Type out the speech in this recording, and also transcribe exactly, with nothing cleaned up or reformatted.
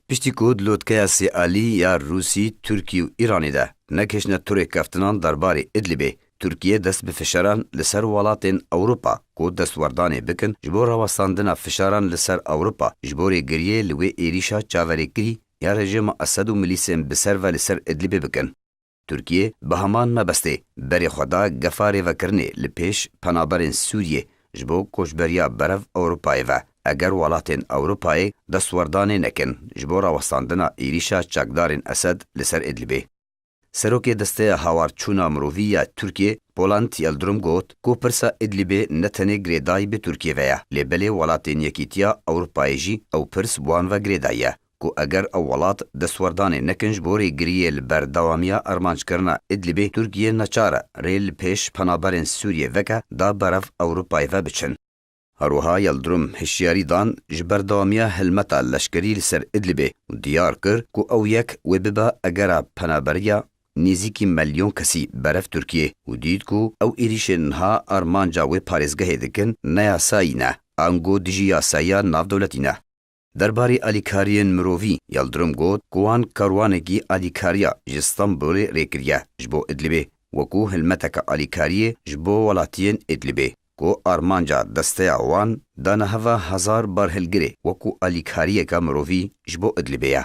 Piştî ku di lotkeya sêalî ya Rûsî, Tirkî û Îranê de nekişne tu rêkeftinan derbarê Idlibê, Tirkiye dest bi fişaran li ser welatên Ewropa ku destwerdanê bikin ji bo rawestandina fişaran li ser Ewropa ji bo rêgiriyê li wê êrîşa çaverêkirî ya rejîma Esed û milîsên bi ser ve li ser Idlibê bikin. Tirkiye bi heman mebestê berê xwe da gefa rêvekirinê li pêş penaberên Sûriyê ji bo koçberiya berev Ewropayê ve, eger welatên Ewropayê destwerdanê nekin ji bo rawestandina êrîşa çekdarên Esed li ser Idlibê. Serokê Desteya Hawarçûna Mirovî ya Tirkiyê, Poland Yildirim got ku pirsa Idlibê ne tenê girêdayî bi Tirkiyê ve ye, lê belê welatên Yekîtiya Ewropayê jî ew pirs bi wan ve girêdayî ye ku eger ew welat destwerdanê nekin ji bo rêgiriyê li berdewamiya armanckirina Idlibê, Tirkiye neçar e rê li pêş penaberên Sûriyê veke da berev Ewropayê ve biçin. Her wiha Yildirim hişyarî dan ji berdewamiya hilmeta leşkerî li ser Idlibê û diyar kir ku ew yek wê bibe egera penaberiya nêzîkî milyon kesî berev Tirkiyê û dît ku ew êrîşên niha armanca wê parêzgehê dikin ne yasayî ne, ango dijî yasayiya navdewletî ne. Derbarê alîkariyên mirovî, Yildirim got ku wan karwanekî alîkariya ji Stenbolê rê kiriye ji bo Idlibê, wekû hilmeteke alîkariyê ji bo welatiyên Idlibê, ku armanca desteya wan dane heva hezar barhilgirê wekû alîkariyeke mirovî ji bo Idlibê ye.